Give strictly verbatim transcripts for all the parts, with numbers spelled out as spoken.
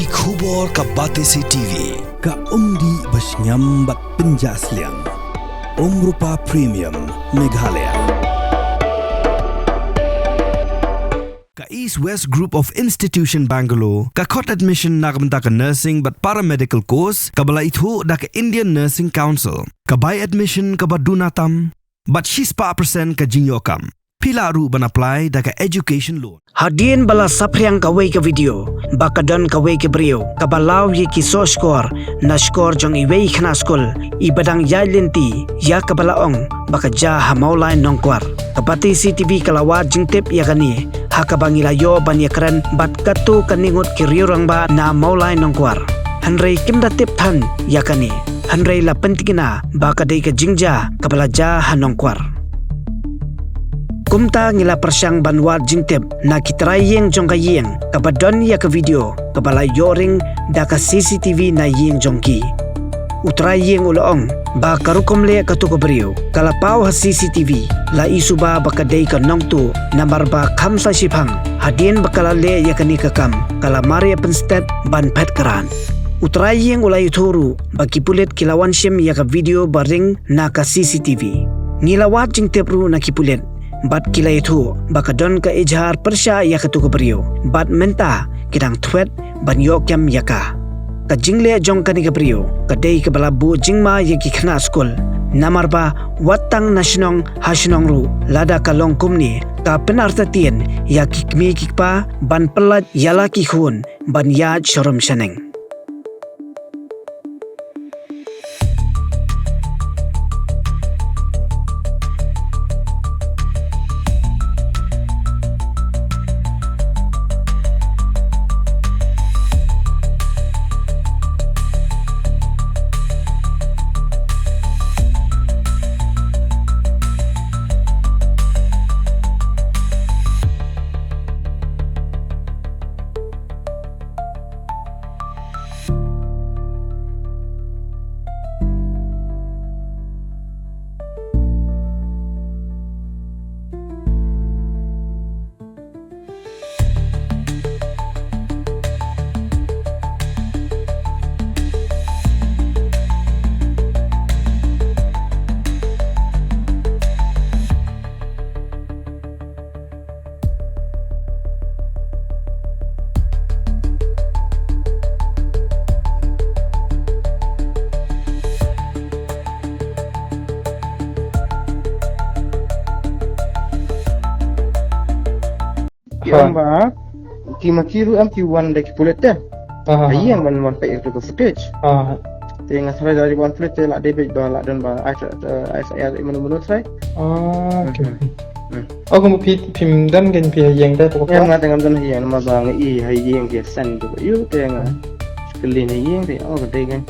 Ki khubor ka Batesi T V. Ka umdih ba shngiam bad pynjah sliang. Umrupa Premium Meghalaya. Ka East West Group of Institution Bangalore ka khot admission na ka bynta ka nursing bad paramedical course kaba la ithuh da ka Indian Nursing Council. Ka bai admission kaba duna tam bad shispah percent ka jingïoh kam. Phi lah ruh ban apply da ka education loan. Hadien ba la saphriang kawei ka video ba ka don kawei ka briew kaba law ïa ki soh shkor na shkor jong iwei i khynnah skul iba dang ïaid lynti ïa kaba la ong ba ka jia ha Mawlai Nongkwar. Ka Batesi T V ka la wad jingtip ïa kane ha kaba ngi la ïoh ban ïakren bad katto katne ngut ki riew rangbah na Mawlai Nongkwar. Hynrei kim da tip than ïa kane. Hynrei la pyntikna ba ka dei ka jingjia kaba la jia ha Nongkwar. Kumta ngi la pyrshang ban wad jingtip na ki trai ïing jong ka ïing kaba don ïa ka video kaba la ïoh ring da ka C C T V na ïing jong ki. U trai ïing u la ong ba ka rukom leh kato ka briew ka la paw ha C C T V, la i suba ba ka dei ka nongtuh namar ba kham sa shiphang hadien ba ka la leh ïa kane ka kam ka la mar ïa pynstet ban phet krat. U trai ïing u la ïathuh ruh ba ki pulit ki la wan shim ïa ka video ba ring na ka C C T V. Ngi la wad jingtip ruh na ki pulit bad ki la ïathuh ba ka don ka ijhar pyrshah ïa kato ka briew bad mynta ki dang thwet ban ïoh kem ïa ka. Ka jingleh jong kane ka briew ka dei kaba la buh jingma ïa ki khynnah skul namar ba wat tang na shnong ha shnong ruh lada ka long kumne ka pynartatien ïa ki kmie ki kpa ban pyllait ïa la ki khun ban ïaid sharum shaneng. Ki ong ba ki ma ki ruh em ki wan da ki pulit te. Ha, ha, ha. Ai ïeng ban wan peit ïa ka footage. Ha. Te nga tharai da wan pulit te la dei beit ba la don ba ai sa ai sa ai mano mano tharai. Ah, okay. Hmm. Oh, kumba phi phim don kein phi ha ïing te to ka por? Em, nga te ngam don ha ïing namar ba nga i ha ïing ki send to ka ïu te nga. Hmm. Kylli ha ïing te oh ka dei kein.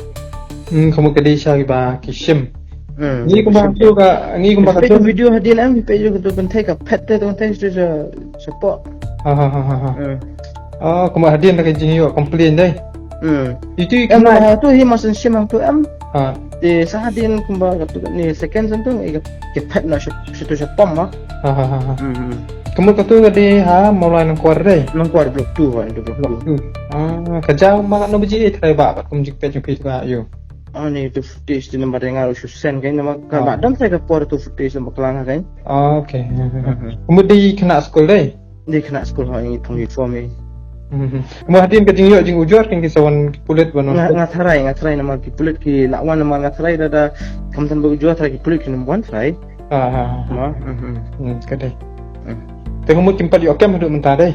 Hmm, kumba ka dei sha kiba ki shim. Hmm. Ngi kumba ka, ngi kumba ka video hadien em peit ïa ka to kynthei ka phet te to kynthei sa sa support. Ha, ha, ha, ha, ha. Hmm. Ah, kumba hadien da ka jingïoh complain dei. Hmm. Itu em, ha to hi ma shen shim hangto em. Ha. Te sa hadien kumba ka to ni second san to ngi ka phet na sha to sha pom ma. Ha, ha, ha, ha. Hmm, hmm. Kumba ka to ka dei ha Mawlai Nongkwar dei. Nongkwar block two ha, into block two. Block two. Ah, ka jia ma katno baje trai ba kum jingpeit jingpeit ka ïu. Ani tu footage tu namar nga ruh shu send kein namar ka ba dang sai ka por tu footage namar klang kein. Ah, okay. Mhm. Kumba dei khynnah skul dei? Dei khynnah skul ha ngi thong uniform i. Mhm. Kumba hadien ka jingïoh jingujor kein ki sa wan ki pulit ban wan. Nga, nga tharai, nga tharai namar ki pulit ki la wan namar nga tharai da da kham than ba ujor tharai ki pulit ki wan tharai. Ah, ah, ah. Ma, mhm. Hmm, ka dei. Hmm. Te kumba kim pat ïoh kem haduh mynta dei?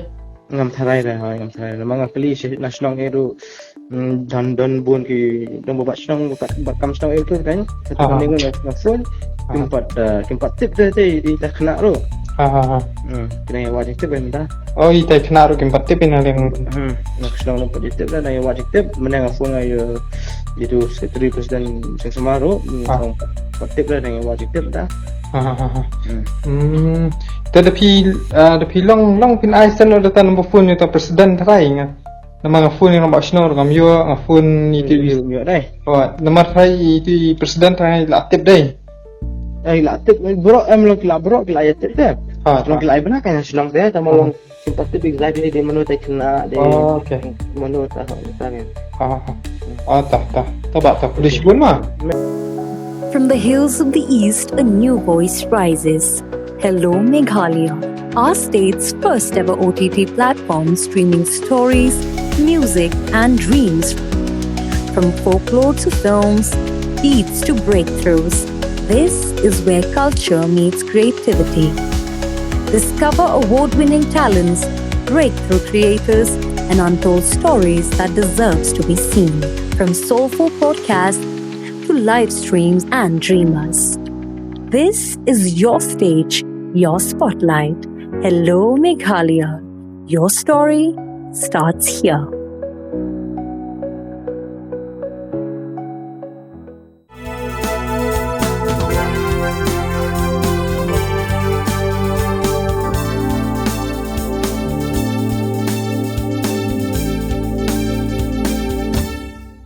Ngam tharai re, hoi, ngam tharai re. Namar nga kylli shi na shnong eh ruh, mm, don, don bun ki, don ba bat shnong, ba bat, bat kam shnong eh ruh tu kan. Kata ka minggu nga, nga phone, kim pat, eh, kim pat tip de, de, de, de khynnah ruh. Ha, ha, ha. Hmm, kena ïa wad jingtip eh mynta. Oh, ita khynnah ruh kim pat tip ina liang. Hmm, na shnong ruh pat jingtip de, na ïa wad jingtip, mynne nga phone nga ïa, ïa tu secretary president Seng Sema ruh, hmm, pat tip de, na ïa wad jingtip de. Ha, ha, ha, ha. Hmm. Hmm. Te da phi, ah, da phi long, long phin ai send da ta number phone ïa ta president trai nga. Namar nga phone ïa nga ba shnong ngam ïoh, nga phone ïa ti. Ïoh, ïoh dei. Oh, namar trai ïa ti president trai la tip dei. Eh, la tip, bro, em long ki la bro, ki la ïa tip dei. Ha, long ki la ai bna ka shnong dei, tama long. Pacific zai de mano ta kena de. Oh, okay. Mano ta ho ta men. Ah, ah. Ah, ta, ta. Ta ba ta. Khublei shibun ma. From the hills of the East, a new voice rises. Hello, Meghalaya, our state's first ever O T T platform streaming stories, music, and dreams. From folklore to films, beats to breakthroughs, this is where culture meets creativity. Discover award winning talents, breakthrough creators, and untold stories that deserves to be seen. From soulful podcasts to live streams and dreamers. This is your stage, your spotlight. Hello, Meghalaya. Your story starts here.